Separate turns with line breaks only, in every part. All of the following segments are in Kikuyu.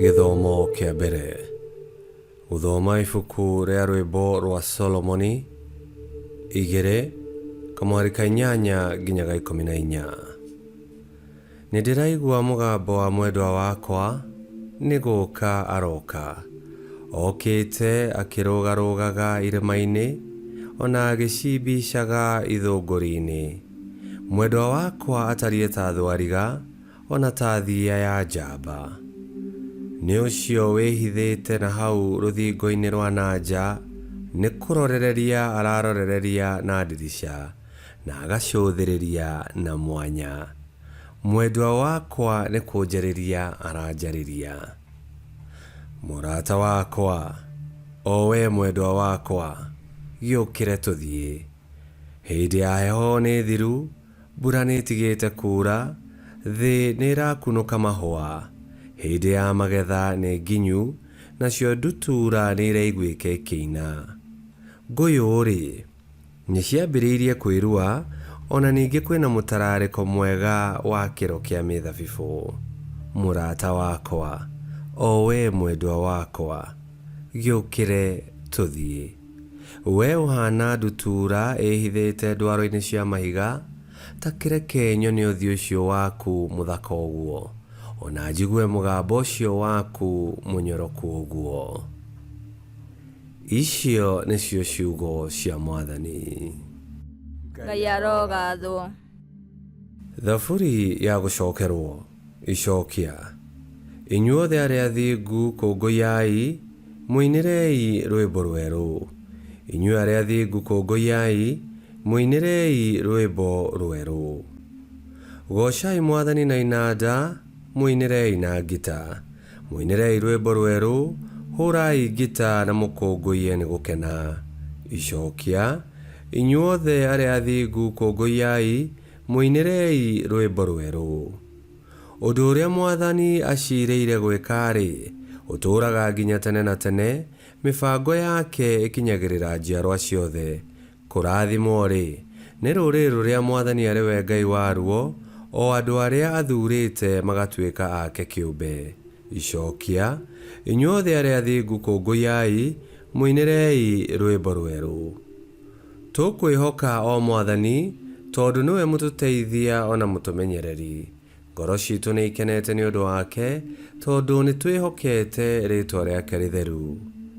Gĩthomo kĩa mbere. Gũthoma ibuku rĩa rwĩmbo rwa Solomoni igĩrĩ kamũhari ka inyanya nginya ga 14. Nĩ ndĩraigua mũgambo wa mwendwa wakwa, nĩ gũka aroka. Okĩte akĩrũgarũgaga irĩma-inĩ, o na agĩcimbicaga ithũngũri-inĩ. Mwendwa wakwa atariĩ ta thwariga, o na ta thiiya ya njamba. Nĩ ũcio wĩhithĩte na hau rũthingo-inĩ rwa na nja, nĩ kũrorereria ararorereria na ndirica, na agacũthĩrĩria na mwanya. Mwendwa wakwa nĩ kũnjarĩria aranjarĩria. Mũrata wakwa, o wee mwendwa wakwa, gĩũkĩre tũthiĩ. Hĩndĩ ya heho nĩ thiru, mbura nĩĩtigĩte kuura, thĩ nĩĩrakunũka mahũa. Hĩndĩ ya magetha nĩ nginyu, nacio ndutura nĩiraiguĩka ikĩina. Ngũyũ-rĩ, nĩciambĩrĩirie kwĩrua, o na ningĩ kwĩ na mũtararĩko mwega wa kĩro kĩa mĩthabibũ. Mũrata wakwa, o wee mwendwa wakwa, gĩũkĩre tũthiĩ. Wee ũhaana ndutura ĩĩhithĩte ndwaro-inĩ cia mahiga, ta kĩreke nyone ũthiũ ũcio waku mũthaka ũguo, o na njigue mũgambo ũcio waku mũnyoroku ũguo. Icio nĩcio ciugo cia Mwathani.
Ngai arogathwo.
Thaburi ya gũcokerwo. Icokia. Inyuothe arĩa athingu kũngũiyai, mũinĩrei rwĩmbo rwerũ. Inyuĩ arĩa athingu kũngũiyai, mũinĩrei rwĩmbo rwerũ. Goocai Mwathani na inanda, mũinĩrei na ngita. Mũinĩrei rwĩmbo rwerũ, hũrai ngita na mũkũngũiye nĩ gũkena. Icokia, Inyuothe arĩa athingu kũngũiyai, mũinĩrei rwĩmbo rwerũ. Ũndũ ũrĩa Mwathani aciirĩire gwĩka-rĩ, ũtũũraga nginya tene na tene, mĩbango yake ĩkinyagĩrĩra njiarwa ciothe. Kũrathimwo-rĩ, nĩ rũrĩrĩ rũrĩa Mwathani arĩ we Ngai waruo, o andũ arĩa athuurĩte magatuĩka ake kĩũmbe. Icokia, Inyuothe arĩa athingu kũngũiyai, mũinĩrei rwĩmbo rwerũ. Tũkwĩhoka o Mwathani, tondũ nĩwe mũtũteithia o na mũtũmenyereri. Ngoro ciitũ nĩikenete nĩ ũndũ wake, tondũ nĩtwĩhokete rĩĩtwa rĩake rĩtheru.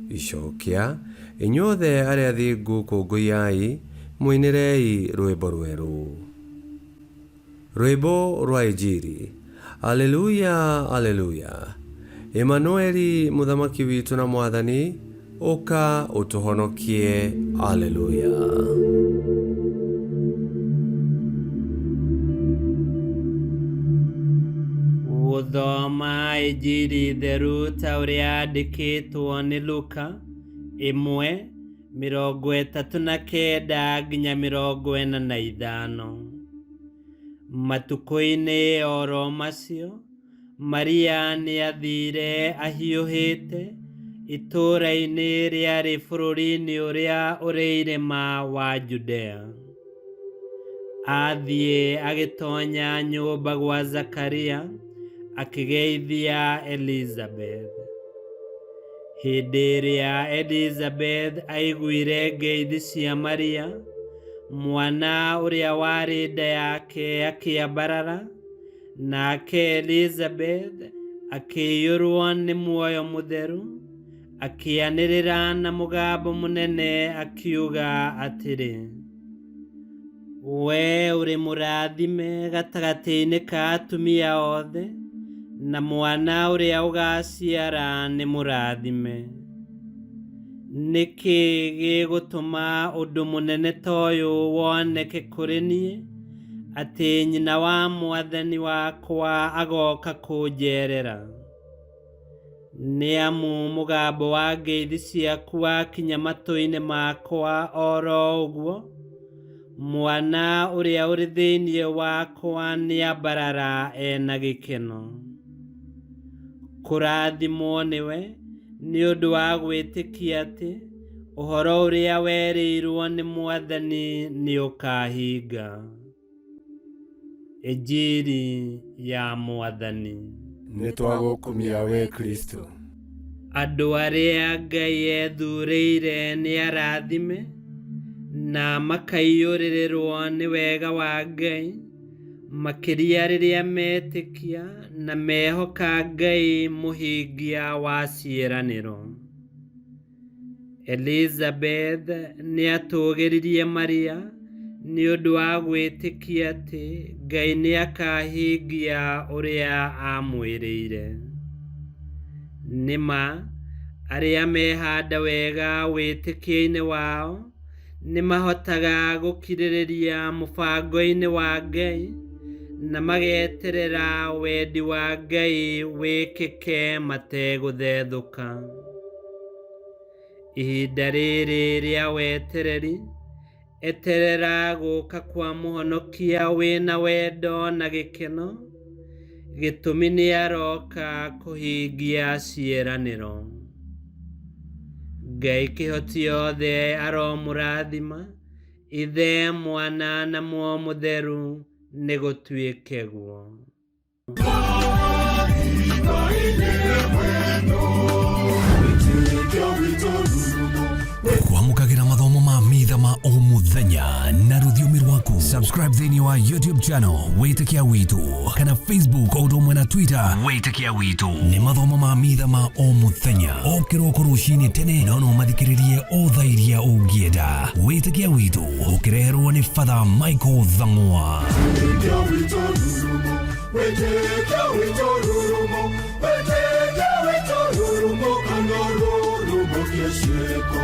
Icokia, Inyuothe arĩa athingu kũngũiyai, mũinĩrei rwĩmbo rwerũ. Rwĩmbo rwa Injiri. Aleluya, Aleluya. Emanueli, Mũthamaki witũ na Mwathani, ũka ũtũhonokie. Aleluya.
Gũthoma Injiri theru ta ũrĩa yandĩkĩtwo nĩ Luka 1:39 nginya 45. Matukũ-inĩ oro macio, Maria nĩathiire ahiũhĩte itũũra-inĩ rĩarĩ bũrũri-inĩ ũrĩa ũrĩ irĩma wa Judea. Athiĩ agĩtonya nyũmba gwa Zakaria, akĩgeithia Elizabeth. Hĩndĩ ĩrĩa Elizabeth aiguire ngeithi cia Maria, mwana ũrĩa warĩ nda yake akĩambarara, Nake Elizabeth akĩiyũrwo nĩ muoyo mũtheru, akĩanĩrĩra na mũgambo mũnene akiuga atĩrĩ, Wee ũrĩ mũrathime gatagatĩ-inĩ ka atumia othe, na mwana ũrĩa ũgaaciara nĩ mũrathime. Nĩ kĩĩ gĩgũtũma ũndũ mũnene ta ũyũ woneke kũrĩ niĩ? atĩ nyina wa mwathani wakwa agoka kũnjeerera. Nĩ amu mũgambo wa ngeithi ciaku wakinya matũ-inĩ makwa o ro ũguo, mwana ũrĩa ũrĩ thĩinĩ wakwa nĩambarara e na gĩkeno. Kũrathimwo nĩwe nĩ ũndũ wa gwĩtĩkia atĩ Ũhoro ũrĩa werĩirwo nĩ Mwathani nĩũkahinga. Injiri ya Mwathani.
Nĩ twagũkumia we Kristo.
Andũ arĩa Ngai ethurĩire nĩ arathime na makaiyũrĩrĩrwo nĩ wega wa Ngai, makĩria rĩrĩa metĩkia na mehoka Ngai mũhingia wa ciĩranĩro. Elizabeth nĩ atũgĩririe Maria nĩ ũndũ wa gwĩtĩkia atĩ Ngai nĩ akahingia ũrĩa amwĩrĩire. Nĩ ma arĩa mehanda wega wĩtĩkio-inĩ wao nĩ mahotaga gũkirĩrĩria mũbango-inĩ wa Ngai na mageterera wendi wa Ngai wĩkĩke mategũthethũka. Ihinda rĩrĩ rĩa wetereri, eterera gũka kwa mũhonokia wĩna wendo na gĩkeno, gĩtũmi nĩ aroka kũhingia ciĩranĩro. Ngai kĩhoti yothe aromũrathima, Ithe, Mwana na Muoyo Mũtheru, nĩ gũtuĩke guo.
Kwamũkagĩra mathomo ma mitha ma o mũthenya na rũthiomi rwaku. Subscribe thĩinĩ wa YouTube channel Wĩtĩkia Witũ kana Facebook o ũndũ ũmwe na Twitter Wĩtĩkia Witũ. Nĩ mathomo ma mitha ma o mũthenya o kĩroko rũcinĩ tene, no no mathikĩrĩrie o thaa iria ũngĩenda. Wĩtĩkia Witũ ũkĩreherwo nĩ Father Michael Thang'wa.
Wĩtĩkia witũ rurumo, wĩtĩkia witũ rurumo, kana rurumo kĩciĩko.